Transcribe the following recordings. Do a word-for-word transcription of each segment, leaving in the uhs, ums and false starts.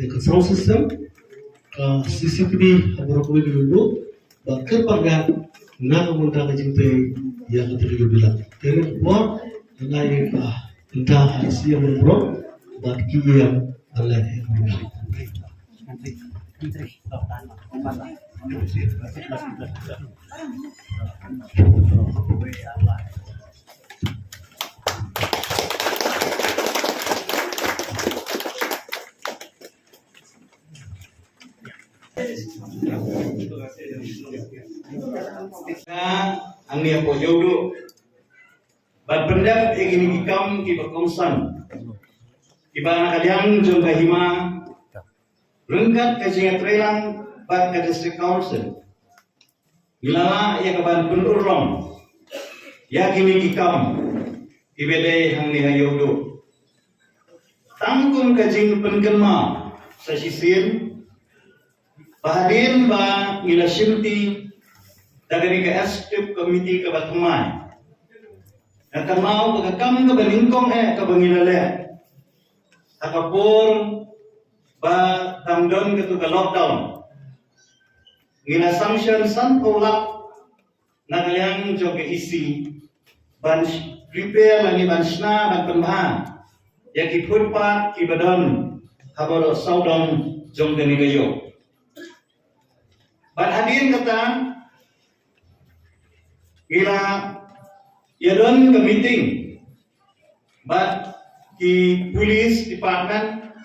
ïa ka sound system, ka C C T V ha baroh kawei ka ïew duh, bad kyrpang ïa nga ka bynta ka jingtei ïa ka tynrai ka bilat. Te na ka por nga ïa ka bynta ha C M Mawlai bad ki ïa ka leh. Hangne hapoh Ïewduh ban pyndep ïa kine ki kam kiba kongsan, kiba na ka liang jong ka hima ryngkat ka jingïatreilang bad ka District Council. Ngi la lah ïa ka ban pynurlong ïa kine ki kam kiba dei hangne ha Ïewduh. Tang kum ka jingpynkynmaw sa shisien, ba hadien ba ngi la shimti da kane ka Executive Committee kaba thymmai, nga kynmaw ba ka kam kaba nyngkong eh kaba ngi la leh ha ka por ba dang don katu ka lockdown, ngi la sanction sanphew lak na ka liang jong ka E C ban sh- repair lane ban shna ban pynbha ïa ki footpath kiba don ha baroh sawdong jong kane ka ïew. Bad hadien kata ngi la ïa don ka meeting bad ki police department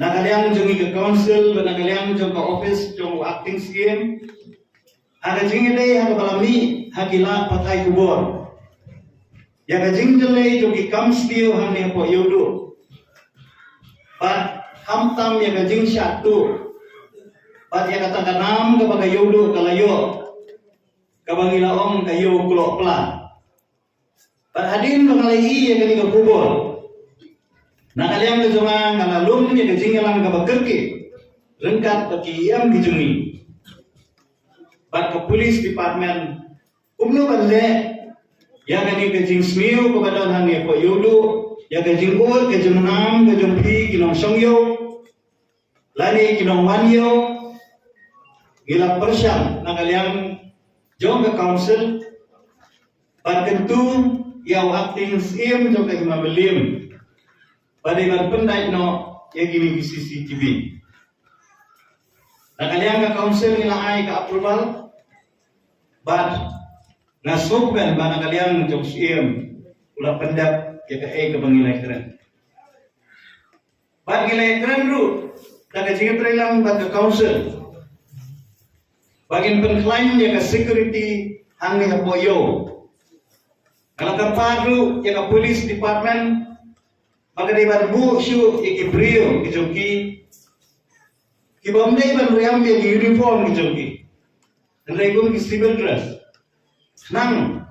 na ka liang jong ngi ka council bad na ka liang jong ka office jong u acting C M. Ha ka jingïadei ha kaba la mih ha ki lad pathai khubor ïa ka jingjyllei jong ki kam sniew hangne hapoh Ïewduh, bad khamtam ïa ka jingshah tuh bad ïa kata ka nam kaba ka Ïewduh ka la ïoh, kaba ngi la ong ka ïew kloh pla. Bad hadien ba nga la ïohi ïa kane ka khubor, na ka liang ka jong nga nga la lum ïa ka jingïalang kaba kyrkieh ryngkat bad ki E M ki jong ngi bad ka police department kumno ban leh ïa kane ka jingsniew kaba don hangne hapoh Ïewduh, ïa ka jingud ka jingnam ka jong phi ki nongshong ïew lane ki nongwan ïew. Ngi la pyrshang na ka liang jong ka council ban kyntu ïa u acting C M jong ka Hima Mylliem ba dei ban pyndait noh ïa kine ki C C T V. Na ka liang ka council ngi la ai ka approval bad nga sngewkmen ba na ka liang jong C M u la pyndep ïa kaei kaba ngi la kren. Bad ngi la kren ruh da ka jingïatreilang bad ka council ba ngin pynkhlaiñ ïa ka security hangne hapoh ïew. Nga la kyrpad ruh ïa ka police department ba ka dei ban buh shuh ïa ki briew ki jong ki, ki bym dei ban riam ïa ki uniform ki jong ki. Hynrei kum ki civil dress, khnang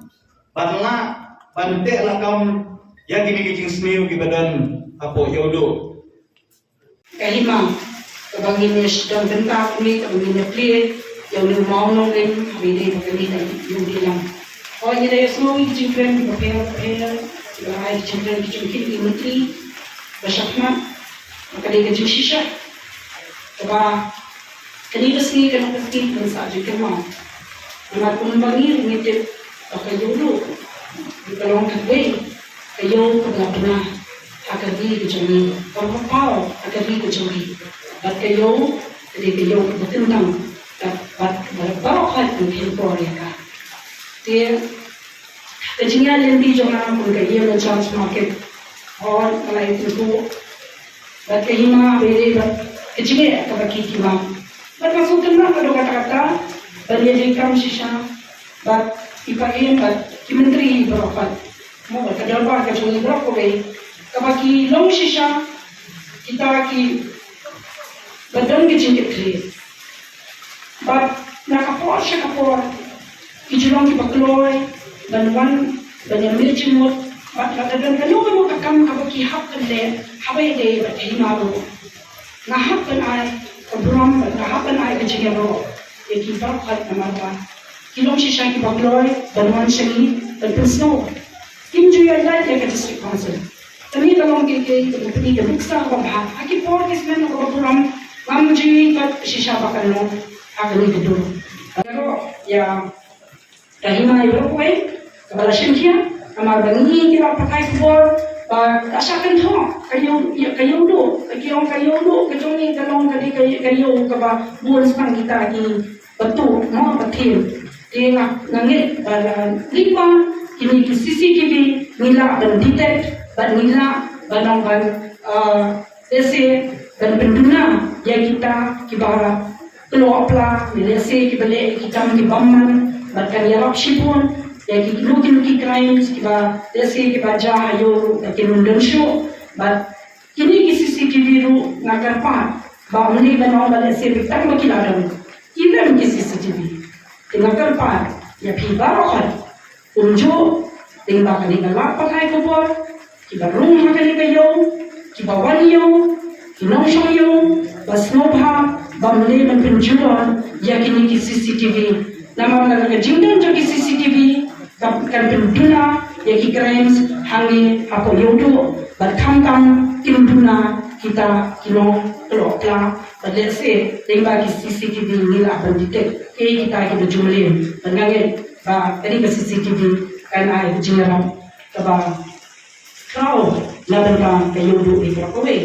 ban lah ban teh lakam ïa kine ki jingsniew kiba don hapoh Ïewduh. Ka hima kaba ngin ïa sdang bynta kumne kaba ngin ïa plie ïa une u mawnongrim haba ïadei bad kane ka ïing ki lang. Hooid, ngi la ïasngew ïa ki jingkren kiba pher bapher, kiba la ai ki jingkren ki jong ki myntri ba shakhmat. Ka dei ka jingshisha kaba kane ka sngi, kane ka sngi kan sa jingkynmaw. Namar kumba ngi ruh ngi tip ba ka Ïewduh ka long kawei ka ïew kaba la bna ha ka ri ka jong ngi, kaba paw ha ka ri ka jong ngi. Bad ka ïew ka dei ka ïew kaba kyntang bad kaba baroh khoit ngi kheiñ por ïa ka. Te ka jingïaid lynti jong nga kum ka ïing Church Market, hooid, nga la ïathuh bad ka hima ba ïadei bad ka jingeh kaba ki ki mam. Bad nga sngewtynnat ka dei kata kata ban ïa jingkam shisha bad i Paiem bad ki myntri baroh pat. Mo, bad ka dorbar ka jong ngi baroh kawei kaba ki long shisha kita kiba don ka jingkitkhlieh. Bad na ka por sha ka por ki ju long kiba kloi ban wan ban ïa mih jingmut. Bad lada don kano kano ka kam kaba ki hap ban leh haba ïadei bad ka hima ruh, nga hap ban ai ka burom bad nga hap ban ai ka jingïaroh ïa ki baroh pat namar ba ki long shisha kiba kloi ban wan sha ngi ban pynsngew. Kim ju ïaid lait ïa ka District Council. Kane ka long ka, ka, ka, ka nuksa kaba bha. Ha ki por ki snem kaba burom ngam ju ïohi pat shisha ba kan long ha kane ka dur. Ïaroh ïa ka hima ïa baroh kawei kaba la shim khia, namar ba ngi ki lok pathai khubor ba ka shah kynthoh ka ïew, ka Ïewduh, ka ki ong ka Ïewduh ka jong ngi ka long ka dei ka, ka ïew kaba bun spang kita ki batu, mo, ba thim. Te nga, nga ngeit ba, uh, lyngba kine ki C C T V ngi lah ban detect bad ngi lah ban ong ban, uh, lehse ban pynduna ïa kita kiba kloi pla, lehse kiba leh ki kam ki bymman bad kan ïarap shibun ïa ki, kino kino ki crimes kiba lehse kiba jia ha ïew ruh ba kin ym don shuh. Bad kine ki C C T V ruh nga kyrpad ba ym dei ban ong ba lehse beit tang ba ki la don, ki don ki C C T V. Te nga kyrpad ïa phi baroh, kumjuh lyngba kane ka lad pathai khubor, kiba rung ha kane ka ïew, kiba wan ïew, ki nongshong ïew, ba sngewbha ba ym dei ban pynjulor ïa kine ki C C T V. Namar lada ka jingdon jong ki C C T V kan, kan pynduna ïa ki crimes hangne hapoh Ïewduh bad khamtam kin duna kita ki nongkloi pla. Bad lehse lyngba ki C C T V ngi lah ban detect kiei kita kiba ju mlien. Bad nga ngeit ba kane ka C C T V kan ai ka jingïarap kaba khraw na bynta ka Ïewduh baroh kawei.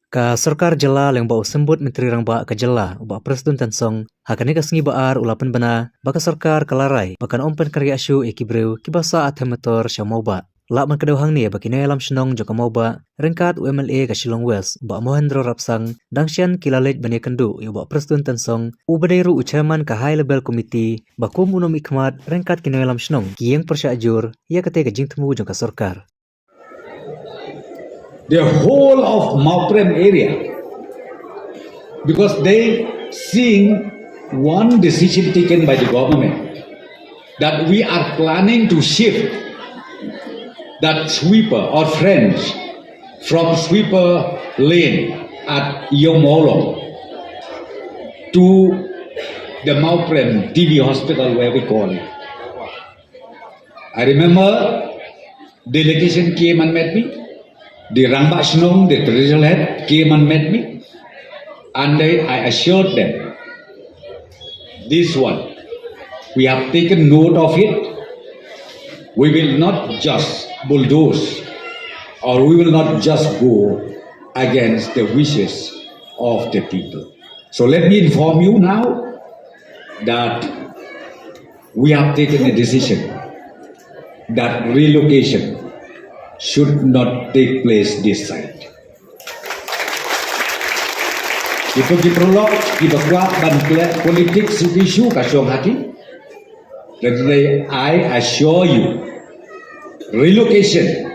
Ka sorkar jylla lyngba u Symbud Myntri Rangbah ka jylla, u Bah Prestone Tynsong, ha kane ka sngi ba ar u la pynbna ba ka sorkar ka la rai ba kan ym pynkynriah shuh ïa ki briew kiba sah ha Them Metor sha Mawbah. Lah ban kdew hangne ba ki nongïalam shnong jong ka Mawbah ryngkat u M L A ka Shillong West, u Bah Mohendro Rapsang, dang shen ki la leit ban ïakynduh ïa u Bah Prestone Tynsong, uba dei ruh u chairman ka High Level Committee, ba kum u nongmihkhmat ryngkat ki nongïalam shnong ki ïeng pyrshah jur ïa katei ka jingthmu jong ka sorkar. The whole of Mawprem area, because they seeing one decision taken by the government that we are planning to shift that sweeper or fringe from sweeper lane at Ïew Mawlong to the Mawprem T B hospital, where we call it. I remember delegation came and met me. The Rangbah Shnong, the traditional head, came and met me. And I, I assured them, this one, we have taken note of it. We will not just bulldoze, or we will not just go against the wishes of the people. So let me inform you now that we have taken a decision that relocation should not take place this side. Kito ki paralok kiba kwah ban klet politics issue ka shong ha ki. Hynrei I assure you, relocation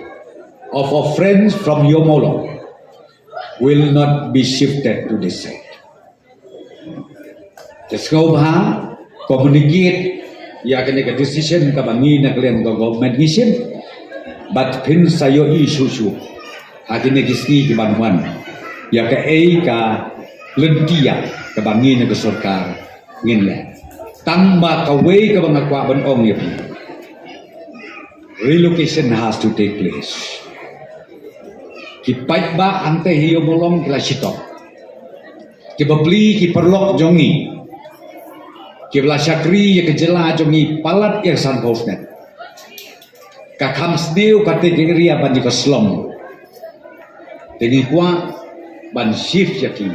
of our friends from Ïew Mawlong will not be shifted to this side. Te sngewbha, communicate ïa kane ka decision kaba ngi na ka liang ka government ngi shim. Bad phin sa ïohi shuh shuh ha kine ki sngi ki ban wan ïa kaei ka lynti ïa kaba ngi na ka sorkar ngin leh. Tang ba kawei kaba nga kwah ban ong ïa phi, relocation has to take place. Ki paidbah hangtei ha Ïew Mawlong ki la shitom. Ki bapli ki paralok jong ngi kiba la shakri ïa ka jylla jong ngi palat ïa ka san phew snem. Ka kham sniew kata ka area ban ïa ka slum. Te ngi kwah ban shift ïa ki.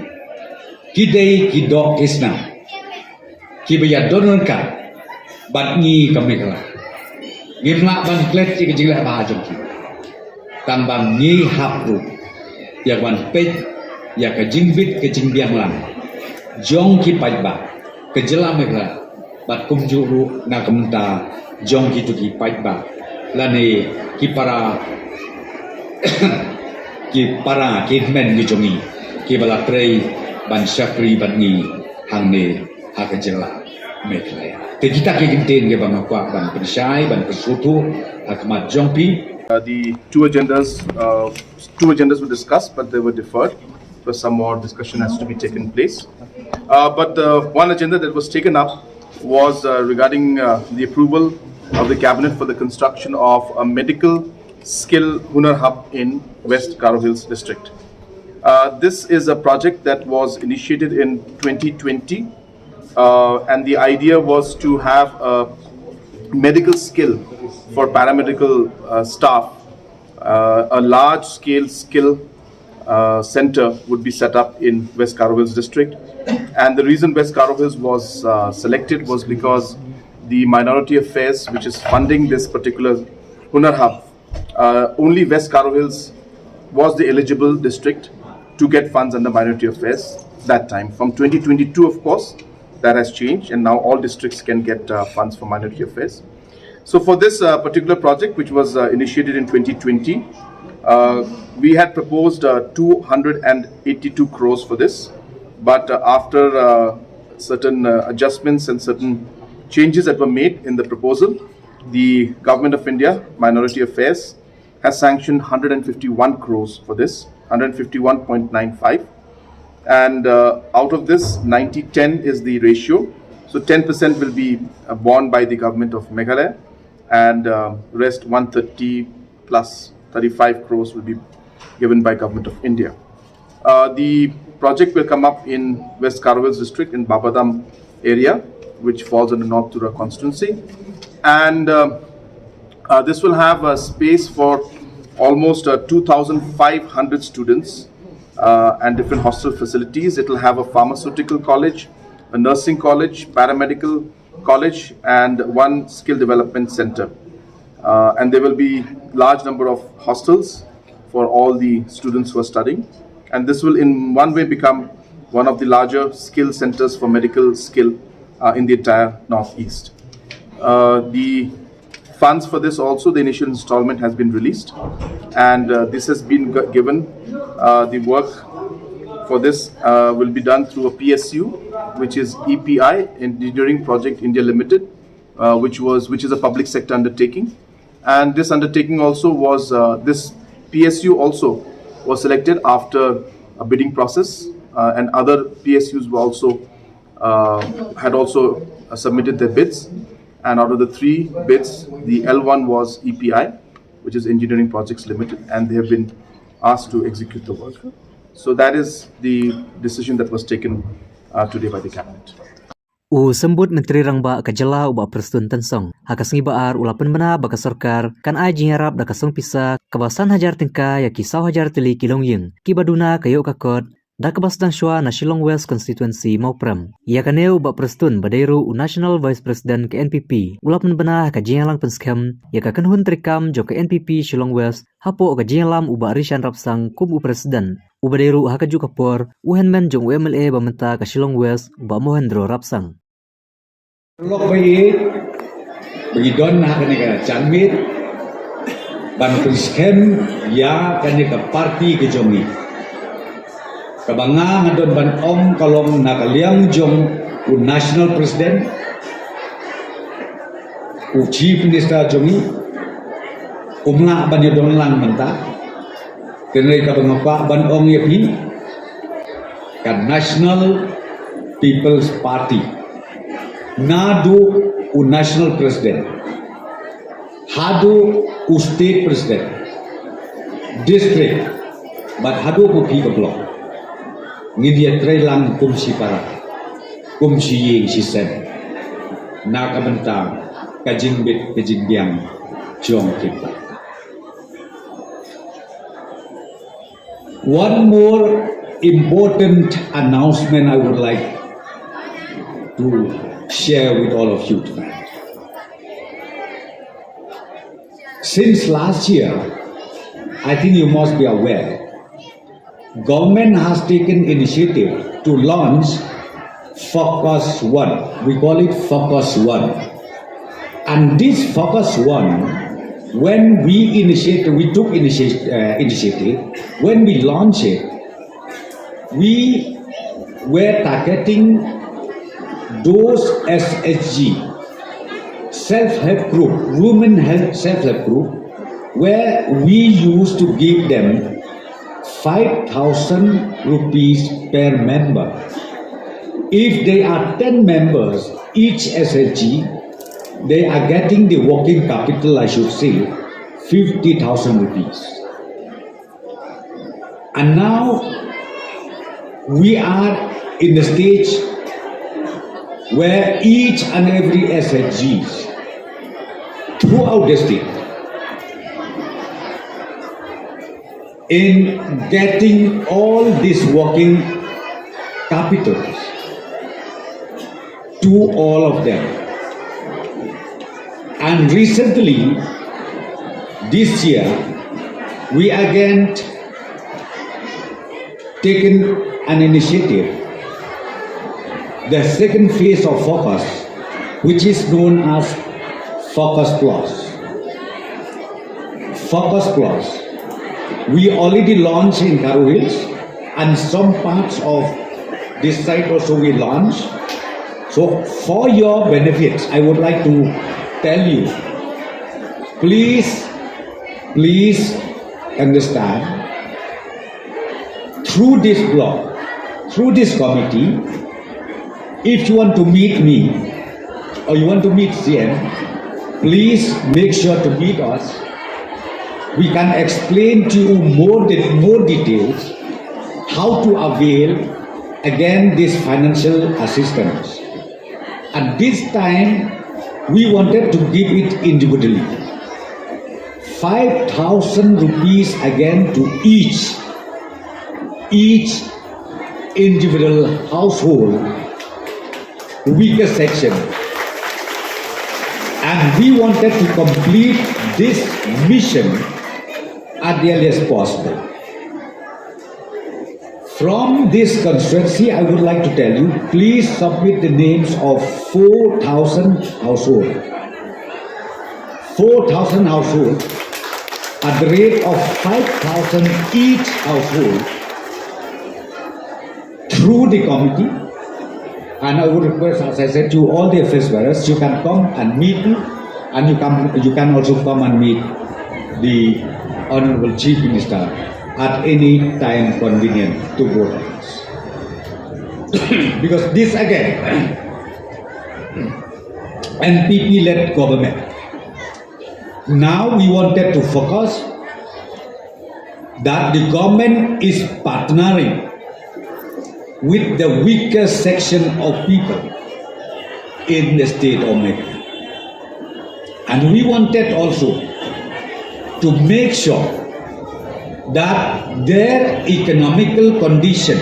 Ki dei ki doh ki snam kiba ïa don ryngkat bad ngi ka Meghalaya. Ngim lah ban klet ïa ka jingleh bha jong ki. Tang ba ngi hap ruh ïa ban peit ïa ka jingbit ka jingbiang lang jong ki paidbah ka jylla Meghalaya bad kumjuh ruh na ka bynta jong kito ki paidbah lane ki para ki para ki hynmen ki jong ngi kiba la trei ban shakri bad ngi hangne ha ka jylla Meghalaya. Te kita ki kyntien kiba nga kwah ban pynshai ban pynsngewthuh ha khmat jong phi. Uh, the two agendas, uh, two agendas were discussed, but they were deferred because some more discussion has to be taken place. Uh, but the one agenda that was taken up was uh, regarding uh, the approval of the cabinet for the construction of a medical skill Hunar Hub in West Garo Hills district. Uh, this is a project that was initiated in twenty twenty, uh, and the idea was to have a medical skill for paramedical uh, staff. Uh, a large scale skill uh, center would be set up in West Garo Hills district. And the reason West Garo Hills was uh, selected was because the Minority Affairs, which is funding this particular Hunar Hub, uh, only West Garo Hills was the eligible district to get funds under Minority Affairs that time. From twenty twenty-two, of course, that has changed, and now all districts can get uh, funds for Minority Affairs. So for this uh, particular project, which was uh, initiated in twenty twenty, uh, we had proposed uh, two hundred eighty-two crores for this, but uh, after uh, certain uh, adjustments and certain changes that were made in the proposal, the Government of India, Minority Affairs, has sanctioned one hundred fifty-one crores for this, one hundred fifty-one point nine five. And uh, out of this, ninety ten is the ratio. So ten percent will be uh, borne by the government of Meghalaya, and uh, rest one thirty plus thirty-five crores will be given by Government of India. Uh, the project will come up in West Garo Hills district in Babadam area, which falls under North Tura constituency. And uh, uh, this will have a space for almost uh, two thousand five hundred students uh, and different hostel facilities. It will have a pharmaceutical college, a nursing college, paramedical college, and one skill development center. Uh, and there will be large number of hostels for all the students who are studying. And this will in one way become one of the larger skill centers for medical skill uh, in the entire Northeast. Uh, the funds for this also, the initial installment has been released, and uh, this has been g- given uh, the work for this uh, will be done through a P S U, which is E P I, Engineering Project India Limited, uh, which was which is a public sector undertaking, and this undertaking also was uh, this P S U also was selected after a bidding process, uh, and other P S Us were also uh, had also uh, submitted their bids, and out of the three bids, the L one was E P I, which is Engineering Projects Limited, and they have been asked to execute the work. So that is the decision that was taken uh, today by the cabinet. U Symbud Myntri Rangbah ka jylla u Bah Prestone Tynsong ha ka sngi Ba-ar u la pynbna ba ka sorkar kan ai jingïarap da ka song pisa kaba san hajar tyngka ïa ki saw hajar tylli ki longïing kiba duna ka ïoh ka kot da kaba sdang shuwa na Shillong West Constituency Mawprem. Ïa kane u Bah Prestone ba dei ruh u National Vice President ka N P P u la pynbna ha ka jingïalang pynskhem ïa ka kynhun treikam jong ka N P P Shillong West hapoh ka jingïalam u Bah Rishan Rapsang kum u President, uba dei ruh ha kajuh ka por u hynmen jong u M L A ba mynta ka Shillong West u Bah Mohendro Rapsang. Lok ba ïeit ba ngi don ha kane ka janmiet ban pynskhem ïa kane ka party ka jong ngi. Kaba nga nga don ban ong ka long na ka liang jong u National President, U Chief Minister jong ngi um lah ban ïadon lang mynta. Hynrei kaba nga kwah ban ong ïa phi, ka National People's Party, naduh u National President haduh u State President, District, bad haduh ma phi ka Block, ngin ïatrei lang kum shi para, kum shi ïing shi sem na ka bynta ka jingbit ka jingbiang jong ki paidbah. One more important announcement I would like to share with all of you tonight. Since last year, I think you must be aware, government has taken initiative to launch Focus One. We call it Focus One. And this Focus One, when we initiate, we took initiate, uh, initiative, when we launched it, we were targeting those S H G, self-help group, women help, self-help group, where we used to give them five thousand rupees per member. If they are ten members, each S H G, they are getting the working capital, I should say, fifty thousand rupees. And now we are in the stage where each and every S H Gs throughout the state in getting all these working capitals to all of them. And recently, this year, we again taken an initiative, the second phase of Focus, which is known as Focus Plus. Focus Plus. We already launched in Garo Hills and some parts of this side also we launched. So for your benefit, I would like to tell you, please, please understand, through this block, through this committee, if you want to meet me or you want to meet C M, please make sure to meet us. We can explain to you more de-, more details how to avail again this financial assistance. And this time, we wanted to give it individually. Five thousand rupees again to each, each individual household, weaker section. And we wanted to complete this mission at the earliest possible. From this constituency, I would like to tell you, please submit the names of four thousand household. Four thousand household at the rate of five thousand each household through the committee. And I would request, as I said, to all the affairs bearers, you can come and meet me, and you can, you can also come and meet the Honorable Chief Minister at any time convenient to both of us. Because this again, N P P led government. Now we wanted to focus that the government is partnering with the weaker section of people in the state of Meghalaya. And we wanted also to make sure that their economical condition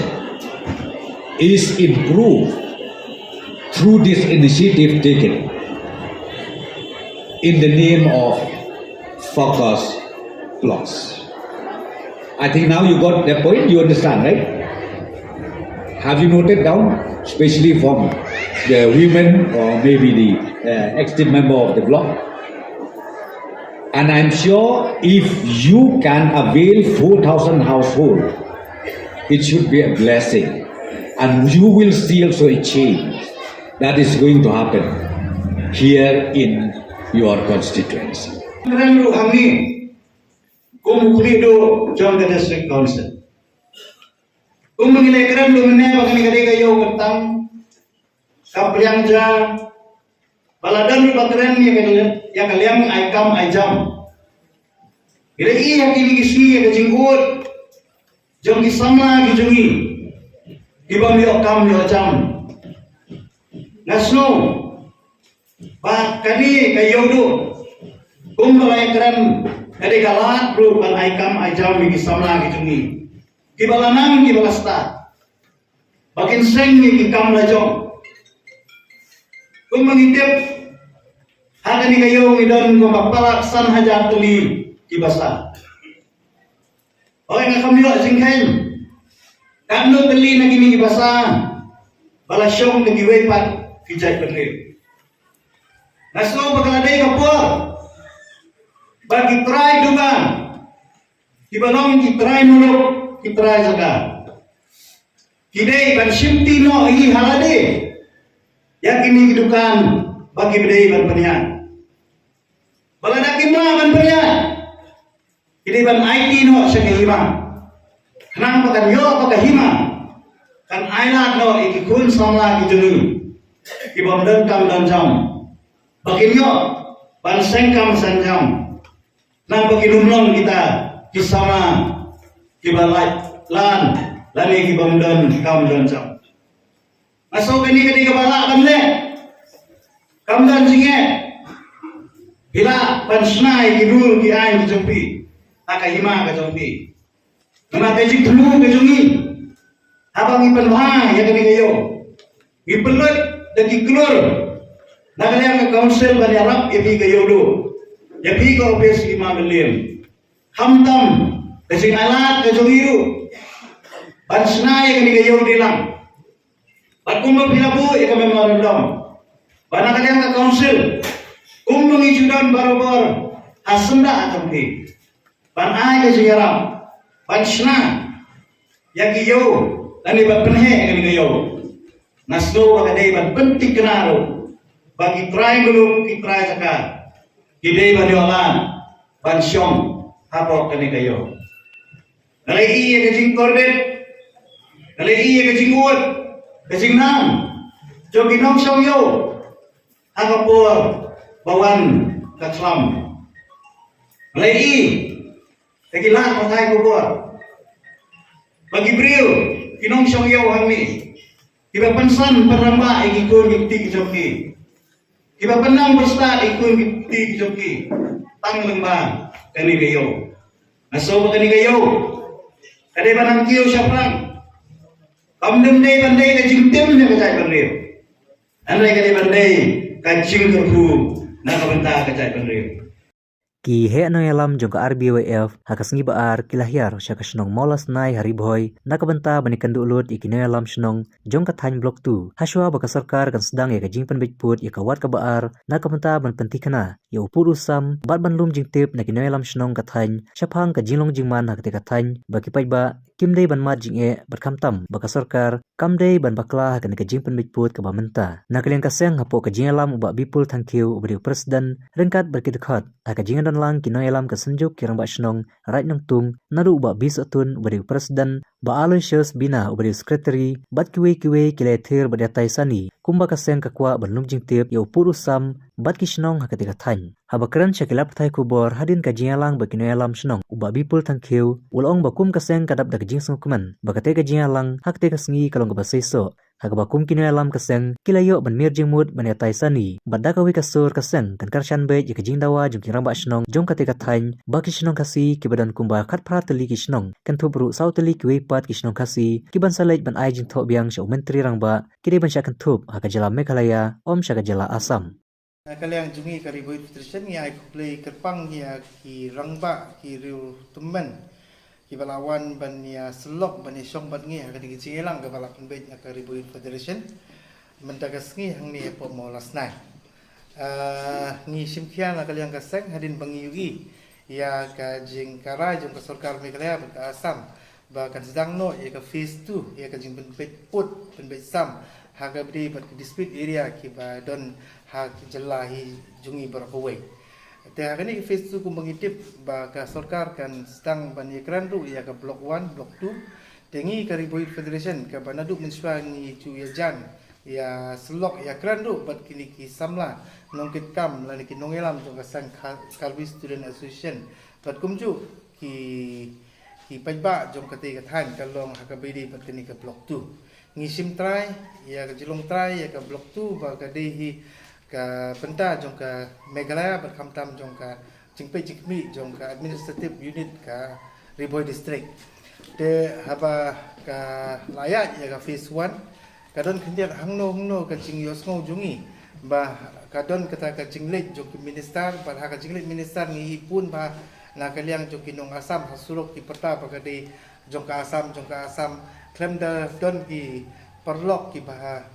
is improved through this initiative taken in the name of Focus Plus. I think now you got the point, you understand, right? Have you noted down, especially from the women or maybe the uh, active member of the block? And I'm sure if you can avail four thousand households, it should be a blessing. And you will see also a change that is going to happen here in your constituency. Kren ruh hangne kum u khlieh duh jong ka District Council. Kum ngi la kren ruh mynne ba kane ka dei ka ïew kyrtang, ka pliang ja, ba la don ruh ba kren ïa ka, ïa ka liang ai kam ai jam. Ngi la ïohi ha kine ki sngi ïa ka jingud jong ki samla ki jong ngi, ki bym ïoh kam ïoh jam. Nga sngew ba kane ka ïew duh, kumba la ïakren, ka dei ka lad ruh ban ai kam ai jam ïa ki samla ki jong ngi, kiba la nang kiba la stad, ba kin seng ïa ki kam la jong. Kumba ngi tip, ha kane ka ïew ngi don kumba palat san hajar tylli ki basa. Hooid, nga kham ïoh jingkheiñ katno tylli na kine ki basa ba la shong na kiwei pat ki jaitbynriew. Nga sngew ba ka la dei ka por ba ki trai dukan, kiba long ki trai muluk, ki trai jaka, ki dei ban shimti noh hi ha lade ïa kine ki dukan ba ki dei ban pynïaid. Ba lada kim lah ban pynïaid, ki dei ban aiti noh sha ka hima, khnang ba kan ïoh ba ka hima kan ailad noh ïa ki khun samla ki jong ngi, ki bym don kam don jam, ba kin ïoh ban seng kam seng jam, khnang ba kin ym long kita ki samla kiba lait lan lane ki bym don kam don jam. Nga sngew kane ka dei kaba lah ban leh. Kam don jingeh. Phi lah ban shna ïa ki rule ki aiñ ki jong phi ha ka hima ka jong phi. Namar ka jingthmu ka jong ngi, haba ngi pynbha ïa kane ka ïew, ngi pynlut da ki klur na ka liang ka council ban ïarap ïa phi ka ïew duh, ïa phi ka ophis hima mylliem. Khamtam ka jingailad ka jong ngi ruh ban shna ïa kane ka ïew dei lang. Bad kumba phi la buh ïa ka memorandum, ba na ka liang ka council, kumba ngi ju don barabor ha syndah jong phi, ban ai ka jingïarap, ban shna ïa ki ïew lane ban pynheh ïa kane ka ïew, nga sngew ba ka dei ban pynthikna ruh ba ki trai muluk, ki trai jaka, ki dei ban ïoh lad ban shong hapoh kane ka ïew. Nga la ïohi ïa ka jingkordit, nga la ïohi ïa ka jingud, ka jingnang jong ki nongshong ïew ha ka por ba wan ka khlam. Nga la ïohi ïa ki lad pathai khubor ba ki briew, ki nongshong ïew hangne, kiba pynsan pynrangbah ïa ki khun ki kti ki jong ki, kiba pynnang pynstad ïa ki khun ki kti ki jong ki tang lyngba kane ka ïew. Nga sngew ba kane ka ïew ka dei ban nang kiew shaphrang. Kam dei ban dei ka jingtim na ka jaitbynriew, hynrei ka dei ban dei ka jingkyrkhu na ka bynta ka jaitbynriew. Ki heh nongïalam jong ka R B Y F ha ka sngi ba ar ki la hiar sha ka shnong Mawlasnai ha Ri Bhoi na ka bynta ban ïakynduh lut ïa ki nongïalam shnong jong ka thaiñ Block two, hashwa ba ka sorkar kan sdang ïa ka jingpynbeit pud ïa ka ward kaba ar na ka bynta ban pynthikna ïa u pud u sam bad ban lum jingtip na ki nongïalam shnong ka thaiñ shaphang ka jinglong jingman ha katei ka thaiñ, ba ki paidbah kim dei ban mad jingeh bad khamtam ba ka sorkar kam dei ban bakla ha kane ka jingpynbeit pud kaba mynta. Na ka liang ka seng, hapoh ka jingïalam u Bah Bipul Thangkhiew uba dei u president, ryngkat bad ki dkhot, ha ka jingdon lang ki nongïalam ka Synjuk ki Rangbah Shnong Raid Nongtung, naduh u Bah B Sohtun uba dei u president, Bah Aloysius Bina uba dei u secretary, bad kiwei kiwei, ki la ïathir bad ïatai sani kumba ka seng ka kwah ban lum jingtip ïa u pud u sam bad ki shnong ha katei ka thaiñ. Haba kren sha ki lad pathai khubor hadien ka jingïalang bad ki nongïalam shnong, u Bah Bipul Thangkhiew u la ong ba kum ka seng ka dap da ka jingsngewkmen ba katei ka jingïalang ha katei ka sngi ka long kaba seisoh, ha kaba kum ki nongïalam ka seng ki la ïoh ban mir jingmut ban ïatai sani, bad da kawei ka sur ka seng kan kyrshan beit ïa ka jingdawa jong ki rangbah shnong jong katei ka thaiñ ba ki shnong Khasi kiba don kumba khatphra tylli ki shnong, kynthup ruh saw tylli kiwei pat ki shnong Khasi, ki ban sa leit ban ai jingthoh biang sha u Myntri Rangbah, ki dei ban shah kynthup ha ka jylla Meghalaya, ym sha ka jylla Assam. Na ka liang jong ngi ka Ri Bhoi Youth Federation ngi ai khublei kyrpang ïa ki rangbah, ki riew tymmen kiba la wan ban ïa syllok, ban ïa shong bad ngi ha kane ka jingïalang kaba la pynbeit na ka Ri Bhoi Youth Federation mynta ka sngi hangne hapoh Mawlasnai. Ah, ngi shim khia na ka liang ka seng hadien ba ngi ïohi ïa ka jingkyrpang jong ka sorkar Meghalaya bad ka Assam ba kan sdang noh ïa ka phase two, ïa ka jingpynpeit pud, pynpeit sam ha kaba ïadei bad ka dispute area kiba don ha ka jylla hi jong ngi baroh kawei. Te ha kane ka phase two kumba ngi tip ba ka sorkar kan sdang ban ïakren ruh ïa ka block one, block two. Te ngi ka Ri Bhoi Youth Federation kaba naduh mynshuwa ngi ju ïajan ïasyllok ïakren ruh bad kine ki samla nongkitkam lane ki nongïalam jong ka seng Kha-, Karbi Student Association bad kumjuh ki, ki paidbah jong katei ka thaiñ ka long ha kaba ïadei bad kane ka block two. Ngi shim trai ïa ka jinglong trai ïa ka block two ba ka dei hi ka bynta jong ka Meghalaya bad khamtam jong ka jingpeit jingkhmih jong ka administrative unit ka Ri Bhoi District. Te haba ka la ïaid ïa ka phase one, ka don khyndiat hangno hangno ka jingïohsngew jong ngi ba ka don kata ka jingleit jong ki minister, bad ha ka jingleit minister ngi i bun ba na ka liang jong ki nong Assam ha surok ki pyrta ba ka dei jong ka Assam, jong ka Assam, khlem da don ki paralok kiba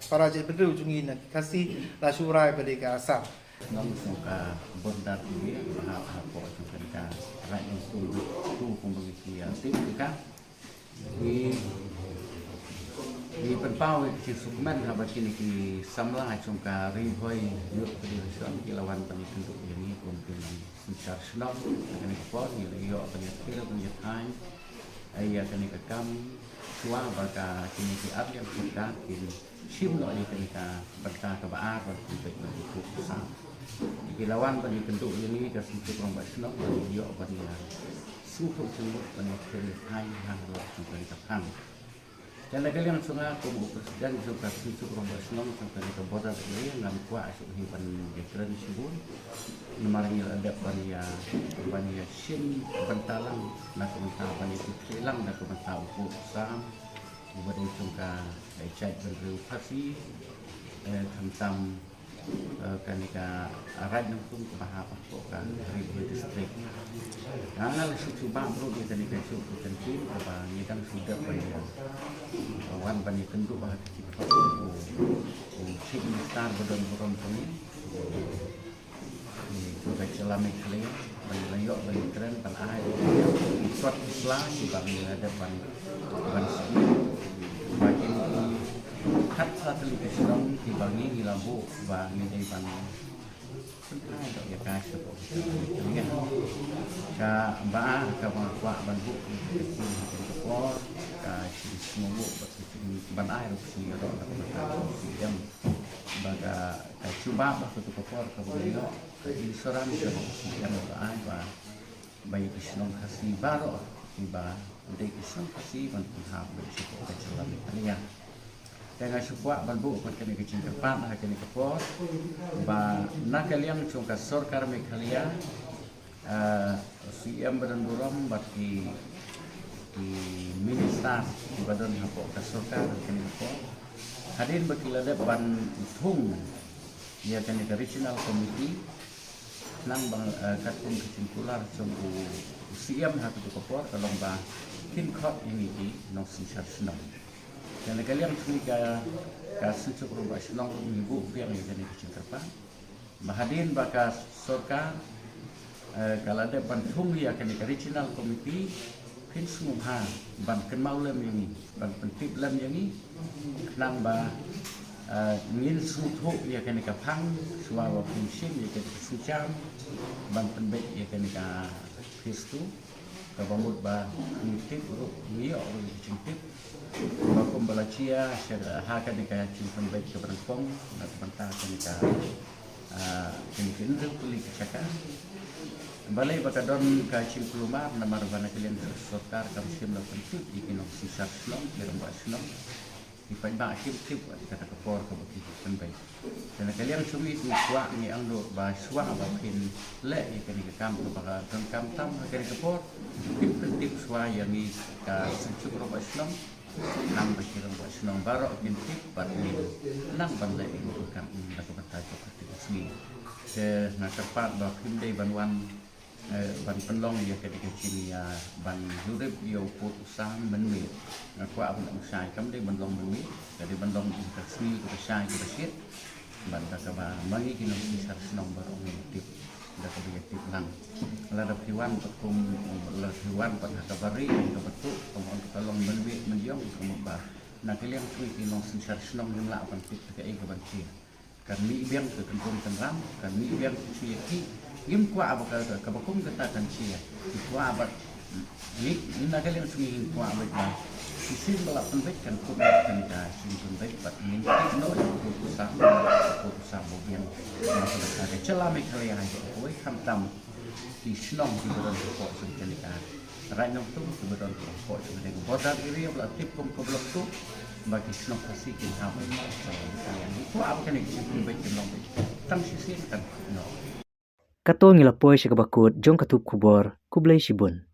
para jaitbynriew jong ngi na ki Khasi la shu rai ba dei ka Assam. Nong song ka border area ba ha, ha ko song ka ka right nong song tu kumba ngi ki, ah, tip ka. Ngi, ngi pynpaw ïa ki sukmen haba kine ki samla jong ka Ri Bhoi Youth Federation ki la wan ban ïakynduh ïa ngi kum ki nong synshar shnong. Ha kane ka por ngi la ïoh ban ïathir ban ïathaiñ ïa kane ka kam shuwa ba ka kine ki arliang sorkar kin shim noh ïa kane ka bynta kaba ar ban pynpeit noh ïa u pud u sam. Ki la wan ban ïakynduh ïa ngi ka Syngkuk Rangbah Shnong ban ïoh ban ïa sngewthuh jingmut ban ïa kren ïa thaiñ ha la jong kane ka phang. Te na ka liang jong nga kum u president jong ka Syngkuk Rangbah Shnong jong kane ka border area ngam kwah shuh hi ban ïa kren shibun. Namar ngi la dep ban ïa, ban ïa shim bynta lang na ka bynta ban ïa pyntrei lang na ka bynta u pud u sam uba dei jong ka, eh, jaitbynriew Khasi, eh, khamtam, eh, kane ka Raid Nongtung kaba hap hapoh ka Ri Bhoi District. Nga nga la shu jubab ruh ïa kane ka issue ka ktien kaba ngi dang shu dep ban ïa, eh, wan ban ïakynduh ha ka jingkhot u, u Chief Minister ba don burom jong ngi. Ki, ki ka jylla Meghalaya ban ïa ïoh ban ïakren ban ai ki kot ki sla kiba ngi la dep ban, ban sngewthuh ba kin ki khatsan tylli ki shnong kiba ngi ngi la buh ba ngi dei ban pyntrei ïa ka sha ka jylla Meghalaya. Kaba ar kaba nga kwah ban buh ïa ka jingïakhun ka por ka jingsngewnguh bad ka jing ban ai ruh ka jingïaroh na ka bynta ka C M. Ba ka, ka jubab ba kato ka por kaba ngi ïoh ka insurance kaba ka C M ka ai ba, ba ïa ki shnong Khasi baroh kiba dei ki shnong Khasi ban pynhap beit sha ka jylla Meghalaya. Te nga shu kwah ban buh pat kane ka jingkyrpad ha kane ka por ba na ka liang jong ka sorkar Meghalaya, ah, C M ba don burom bad ki, ki minister kiba don hapoh ka sorkar ha kane ka por. Hadien ba ki la dep ban thung ïa kane ka regional committee, khnang ba, ah, katkum ka jingkular jong u, u C M ha kato ka por ka long ba kin khot ïa ngi ki nongsynshar shnong. Te na ka liang jong ngi ka, ka Synjuk Rangbah Shnong ngi buh biang ïa kane ka jingkyrpad. Ba hadien ba ka sorkar, eh, ka la dep ban thung ïa kane ka regional committee, phin sngewbha ban kynmaw lem ïa ngi, ban pyntip lem ïa ngi, khnang ba, eh, ngin sngewthuh ïa kane ka phang, shuwa ba phin shim ïa kane ka sienjam ban pynbeit ïa kane ka phase two. Kaba mut ba ngi tip ruh, ngi ïoh ruh ïa ka jingtip ba kumba la jia sha ha kane ka jingpynbeit kaba nyngkong na ka bynta kane ka, ah, kane ka hynriew tylli ki jaka. Balei ba ka don ka jingkulmar? Namar ba na ka liang ka sorkar kam shym la pyntip ïa ki nongsynshar shnong, ki rangbah shnong. Ki paidbah kim tip wat ïa kata ka por kaba ki pynbeit. Te na ka liang jong ngi ngi kwah, ngi angnud ba shuwa ba phin leh ïa kane ka kam kaba ka donkam tam ha kane ka por, phin pyntip shuwa ïa ngi ka Synjuk Rangbah Shnong, khnang ba ki rangbah shnong baroh kin tip bad ngin nang ban leh ïa kane ka kam na ka bynta jong ka sngi. Te nga kyrpad ba phim dei ban wan, eh, ban pynlong ïa kane ka jingïa ban jurip ïa u pud u sam mynmiet. Nga kwah ban ong shai, kam dei ban long mynmiet, ka dei ban long ïa ka sngi kaba shai kaba shit. Ban da kaba ma ngi ki nongsynshar shnong baroh ngi tip. Da kaba ïa tip lang. Lada phi wan pat kum, lada phi wan pat ha kaba ri, ha kaba tuh, kumba ong ka long mynwieh mynïong, kumba na ka liang jong ngi ki nongsynshar shnong ngim lah ban tip te kaei kaban shim. Kan mih biang ka kynrum kynram, kan mih biang ka shu ïa ki. Ngim kwah ba ka, kaba kum kata kan shim. Ki kwah ba ngi, ngi na ka liang jong ngi ngim kwah ba shisien ba la pynbeit kan kum ïa kane ka shisien pynbeit bad ngin tip noh ïa ka pud ka sam, ka pud ka sam ba biang. Na ka, ka jylla Meghalaya ha ïa kawei khamtam ki shnong kiba don hapoh jong kane ka Raid Nongtung kiba don hapoh jong kane ka border area ba la tip kum ka Block Two ba ki shnong Khasi kin hap ban hap shnong. Ngi kwah ba kane ka shisien pynbeit kan long beit tang shisien kan kut noh. Kato ngi la poi sha kaba kut jong ka tup khubor, khublei shibun.